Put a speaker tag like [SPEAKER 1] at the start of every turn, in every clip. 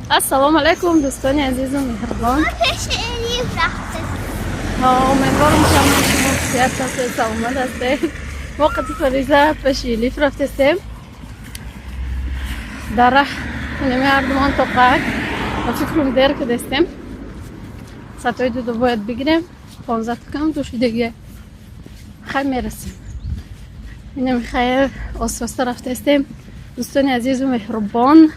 [SPEAKER 1] Ассалому алайкум, дӯстони азизу меҳрубон.
[SPEAKER 2] Пеши Элиф рафтем.
[SPEAKER 1] Умедворам, шумо сиҳат ҳастед, саломат ҳастед. Мо қати Фариза пеши Элиф рафтестем. Дар раҳ инами ҳардумон тоқак ба фикрам, дер кардестем. Сатои дудо бояд бигирем, 15 кам душидагия. Хай, мерасем. Инами хайр, оста рафтестем. Дӯстони азизу меҳрубон,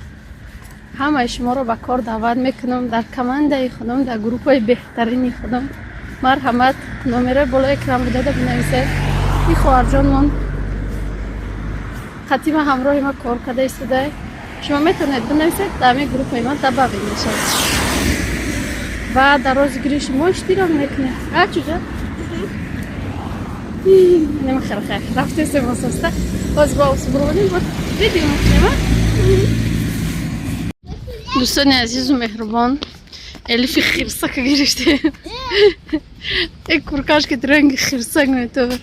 [SPEAKER 1] ҳамаи шуморо ба кор даъват мекунам дар командаи худам, дар группаи беҳтарини худам. Марҳамат, номерои болои экран будада, бинависед. И хоҳарҷонмон қатима ҳамроҳи ма кор карда истода. Шумо метавонед бинависед, дар ҳамин группаи ман добавить мешавад ва дар розыгрыши мо иштирок мекунед. А чуҷа нема? Хел хайр, рафтесем ососта. Боз бо буровадем, видео мекунем. Дӯстони азизу меҳрубон, Элифи хирсака гирифтем. Э, куркаш ки ранги хирсак метова.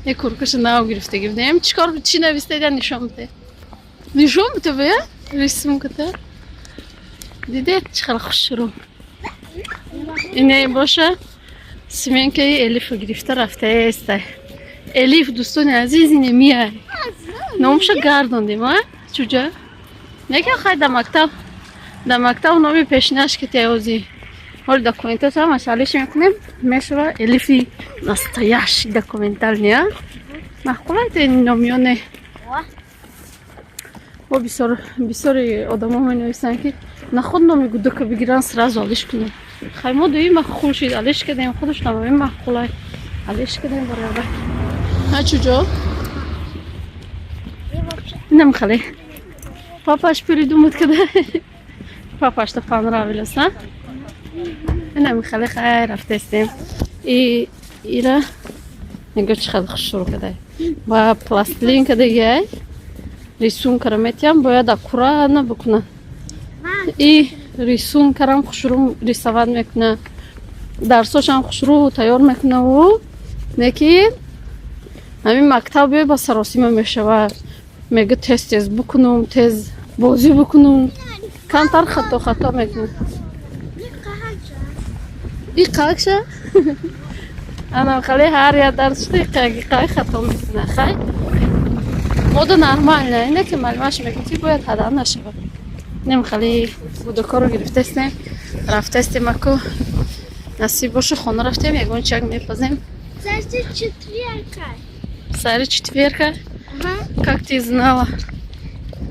[SPEAKER 1] Э, куркаша нав гирифта гирифтем. Чикор, чӣ навистеда, нишон биде, нишон биде. Бая рисунката дидед, чӣ хел хушрӯ. Ине боша, сменкаи Элифа гирифта рафтаеста. Элиф, дӯстони азиз, ине миай, номша гардондем. А чуҷа неки? Хай, дар мактаб номи пешинаш ки теози ҳоли документош ҳамаш алиш мекунем, мешава Элифи настоящий, документальный. А маъқулайт ин номёне? Бо бисёр бисёри одамо менависанд, ки наход номи гудака бигиранд, сразу алиш кунем. Хай, мо дуи маъқул шид, алиш кардем. Худаш намами маъқулай, алиш кардем бародар. Ҳа, чуҷо инам хале папаш придумать када, папаш-то понравилось. А инам хеле хайр, рафтестем. И ира нигоҳ, чӣ қадр хушрӯ кадай, ба пластилин кадагиай, рисункара метиҳам, бояд аккуратно бикунад. И рисункарам хушрӯ рисовать мекуна, дарсошам хушрӯ тайёр мекунаву неки ҳамин мактаб биёй, ба саросима мешавад. Мега, тез тез бикунум, тез бозӣ бикунум, камтар хато хато мекунам. И қакша анам хеле ҳар як дарс шуда, иқақ хато мекуна. Хай, мода нормально, ине ки маълумаш мегӯ, ки бояд ҳадар нашавад. Нем хеле гудакоро гирифтастем, рафтастем. Аку насиб боша, хона рафтем, ягон чак мепазем.
[SPEAKER 2] Сари четверка.
[SPEAKER 1] Сари четверка?
[SPEAKER 2] Ага.
[SPEAKER 1] Как ты знала?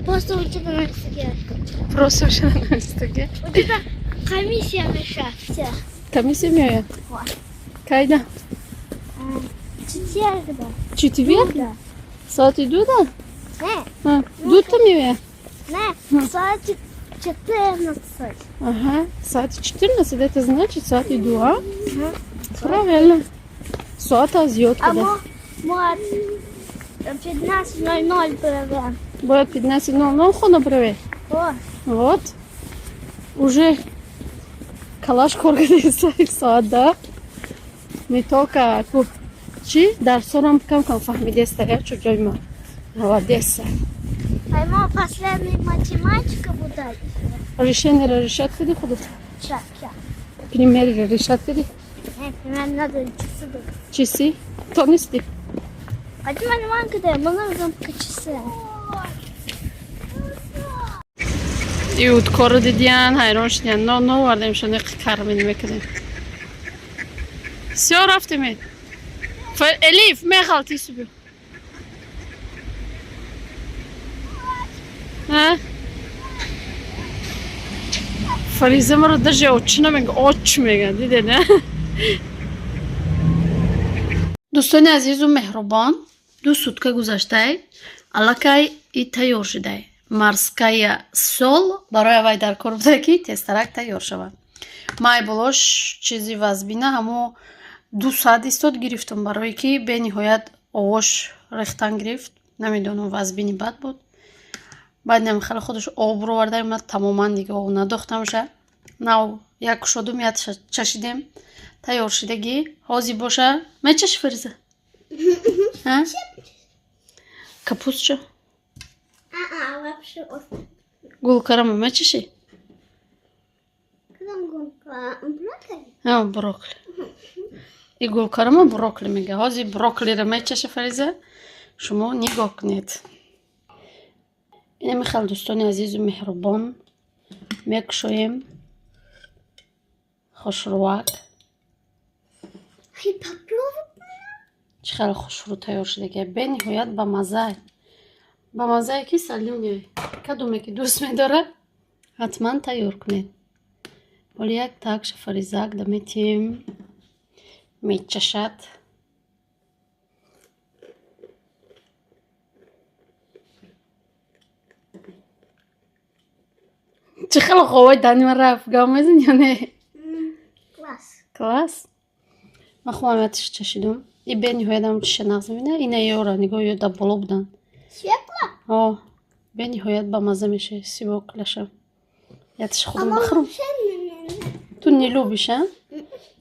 [SPEAKER 2] Просто у тебя на листке.
[SPEAKER 1] Просто у тебя на листке.
[SPEAKER 2] У тебя комиссия мешается.
[SPEAKER 1] Комиссия меояд? Кайда?
[SPEAKER 2] Четверг.
[SPEAKER 1] Четверг?
[SPEAKER 2] Да.
[SPEAKER 1] Соати дуда?
[SPEAKER 2] Не,
[SPEAKER 1] Дута меояд?
[SPEAKER 2] Не, соати 14.
[SPEAKER 1] Ага, соати 14, это значит соати ду, а? Правильно. Соата зиёд
[SPEAKER 2] А
[SPEAKER 1] када.
[SPEAKER 2] мо 15:00 провем.
[SPEAKER 1] Бояд 15:00 хона браве.
[SPEAKER 2] О,
[SPEAKER 1] Вот. Уже калаш кор кардеса соат да. Не только ку чи дарсорам кам кам фаҳмидеста, я чуҷои ма. Молодец.
[SPEAKER 2] А мо последний математика буда.
[SPEAKER 1] Решение решать кади худат?
[SPEAKER 2] Ча, ча.
[SPEAKER 1] Пример решать кади?
[SPEAKER 2] Не, примерно надо часы.
[SPEAKER 1] Часы? Тонисти?
[SPEAKER 2] Один математика, да, мы нужно часы.
[SPEAKER 1] И уткоро дидиян, ҳайрон шудиян. Но новардем, шоне кармин мекардем. Всё, рафтем. Элиф, меғалти субю. А? Фариза маро даже очи намега, оч мега, диде, не? Дӯстони азизу меҳрубон, 2 сутка гузаштай, аллакай и тайёр шудай. Морская соль барои аввай дар кор буда, ки тезтарак тайёр шавад. Май болош чизи вазбина, ҳамо 2 соат истод гирифтум, барое ки бениҳоят овош рехтан гирифт. Намедонам, вазбини бад буд. Баъд нем хеле худаш об роварда, ман тамоман дига об надохтамша. Нав як кушодум, як чашидем, тайёр шидагӣ. Ҳозир боша мечаши, Фариза? Капустча?
[SPEAKER 2] А, вообще
[SPEAKER 1] Гулкарама мечашӣ? Брокколи. И гулкарамо брокколи мега. Ҳозир брокколиро мечаша Фариза. Шумо нигоҳ кунед. Инами хел, дӯстони азизу меҳрубон, мекушоем хушрӯвак.
[SPEAKER 2] Хай попробуй.
[SPEAKER 1] Чӣ хеле хушрӯ тайёр шудагия, бениҳоят бамаза, бамазае ки солёный. Кадоме ки дӯст медорад, ҳатман тайёр кунед. Ҳоли як такша Фаризак даметиҳем, мечашад. Чӣ хеле ховои дани ман рафт, гап мезани ё не?
[SPEAKER 2] Класс.
[SPEAKER 1] Класс. Ман худам ятиш чашидум и бениҳоят ам чиша нағз мебина. Ина ёра нигоҳ, ё дар боло буданд.
[SPEAKER 2] Свекла?
[SPEAKER 1] О, бениҳоят бамаза мешавад свёкла ша. Ятиш худам бихӯрам. Ту не любишь, а?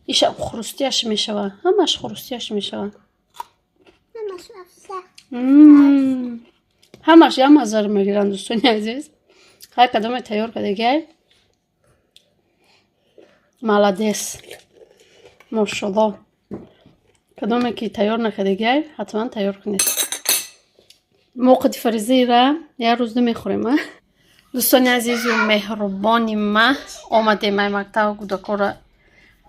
[SPEAKER 1] Иша хрустяш мешава, ҳамаш хрустяш мешава. Ҳамаш як маззаро мегиранд. Дӯстони азиз, ҳар кадоме тайёр кардагиай, молодец, мошалло. Кадоме ки тайёр накардагиай, ҳатман тайёр кунед. Мо қати Фаризаира як рӯз намехӯрем, а? Дӯстони азизу меҳрубони ма, омадем ай мактаб, кӯдакҳоро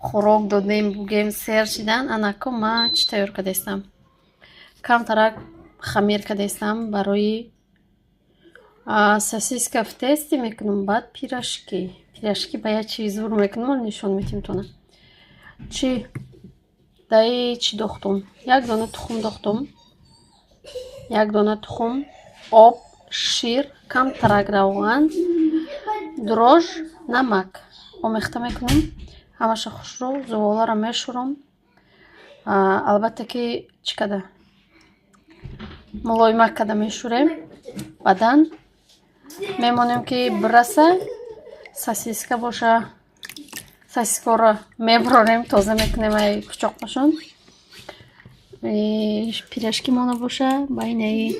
[SPEAKER 1] хӯрок додем, бугем, сер шидан. Анако ма чӣ тайёр кардаистам? Камтарак хамир кардаистам барои сосиска в тесте мекунам, баъд пирожки. Пирожки ба як чиз зур мекунам, нишон метим тона. Чӣ даи чӣ дохтум? Як дона тухм дохтум, як дона тухм, об, шир, камтарак равған, дрожжи, намак омехта мекунам. Ҳамаша хушрӯ зуволаро мешӯрам. Албатта ки чӣ када, мулоимак када мешӯрем. Баъдан мемонем, ки бираса. Сосиска боша, сосискаро мебурорем, тоза мекунем ай пучоқашон. Пирожки мона боша, ба инаи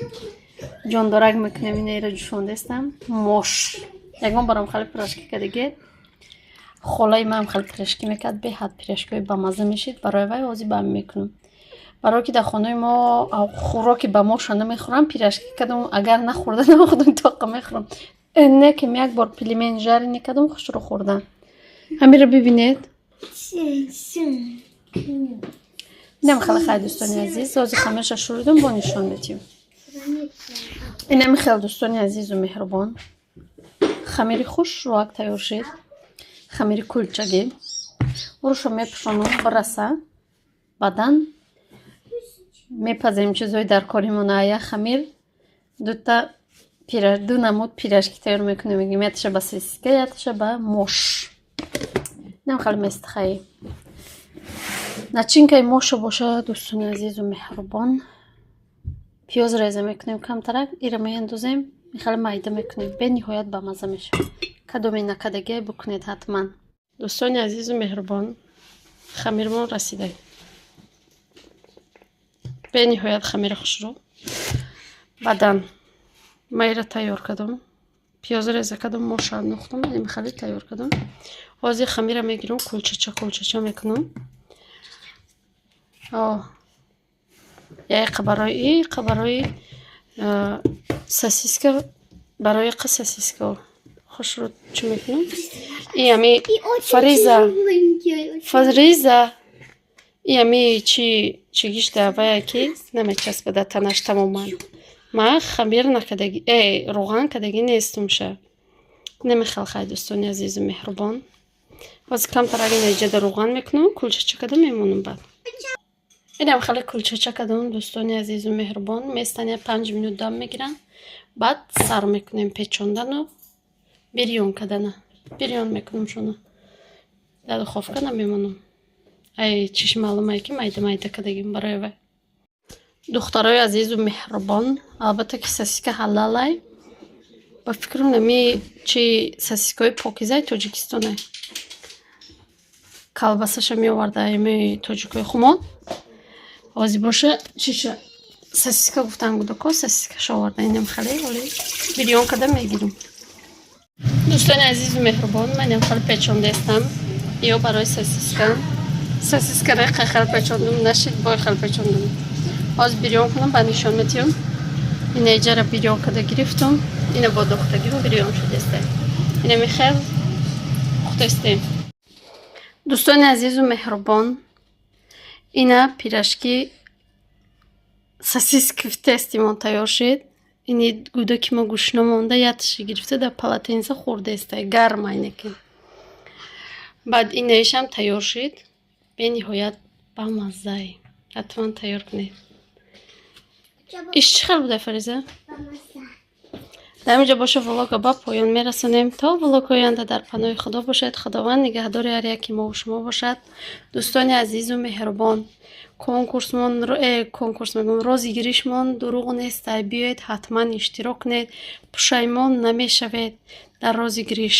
[SPEAKER 1] ҷондорак мекунем. Инаиро ҷӯшондастам. Мош ягон барам хеле пирожки кардагӣ. Холаи маам хеле пирожки мекард, беҳад пирожкиҳои бамазза мешид. Барои вай ҳозир ба ҳамин мекунам, барое ки дар хонаи мо хӯроки ба моша намехӯрам. Пирожки кардам, агар нахӯрда нахӯрдам, тоқа мехӯрам. Не ким як бор пельмень жареный кардам, хушрӯ хӯрдам. Ҳамиро бибинед. Инам хеле хай, дӯстони азиз, ҳозир хамирша шӯридум, бо нишон метиҳем. Инами хел, дӯстони азизу меҳрубон, хамири хушрӯак тайёр шид, хамири кулчагӣ. Урушо мепӯшонам, бираса, баъдан мепазем. Чизҳои дар коримона як хамир дута, ду намуд пирожки тайёр мекунем. Мегӯем, якташа ба сосиска, якташа ба мош. Инам хеле местахаи начинка и моша боша. Дӯстони азизу меҳрубон, пиёз реза мекунем камтарак, ира меандозем, хеле майда мекунем, бениҳоят бамазза мешавад. Кадоме накардагиай, бикунед ҳатман. Дӯстони азизу меҳрубон, хамирмон расида, бениҳоят хамири хушрӯ. Баъдан майра тайёр кардам, пиёз реза кардам, моша андохтам, хеле тайёр кардам. Ҳозир хамира мегирам, кулчача кулчача мекунам. Яқа барои иқа барои сосиска, барои иқа сосиска хушрӯ чӣ мекунам. И ами Фариза, Фариза, и ами чи чигишта вая ки намечаспада танаш тамоман. Ман хамир накардаги, равған кардагӣ нестумша. Намехел. Хай, дӯстони азизу меҳрубон, ҳозир камтар инаҷада равған мекунам, кулчача карда мемонам. Баъд инам хеле кулчача кардам. Дӯстони азизу меҳрубон, местан, я 5 минут дам мегиранд, баъд сар мекунем печондану бирён кардана. Бирён мекунам шуно, дар духовка намемонам. Ай чиш маълумае ки майда майда кардагим барои вай. Духтарои азизу меҳрубон, албатта ки сосиска ҳалалай. Ба фикрам, нами чи сосискаҳои покизаи Тоҷикистонай, колбаса ша меоварда ами тоҷикои хумон. Ҳозир боша, чиша сосиска гуфтан гудако, сосискаша оварда, инам хеле оли бирён карда мегирам. Дӯстони азизу меҳрубон, ман инам хеле печондаистам ё барои сосиска. Сосискара хел печондум, нашид, бой хел печондум. Ҳозир бирён кунам, ба нишон метиҳам. Ина иҷара бирён када гирифтум. Ина бо дохтагим бирён шудеста. Ина михел пухтестем. Дӯстони азизу меҳрубон, ина пирожки сосиски в тесте мон тайёр шид. Ини гудаки мо гушна монда, ятиши гирифта, дар полотенца хӯрдаеста, гарм айнеки. Баъд инаишам тайёр шид, бениҳоят бамаззай. Ҳатман тайёр кунед. Иш чӣ хел буда, Фариза? Дар инҷо боша, влога ба поён мерасонем. То влог оянда дар паноҳи Худо бошед. Худованд нигаҳдори ҳар яки мову шумо бошад. Дӯстони азизу меҳрубон, конкурсмон, конкурс мегӯям, розыгрышмон дурӯғ нестай. Биёед, ҳатман иштирок кунед, пушаймон намешавед дар розыгрыш.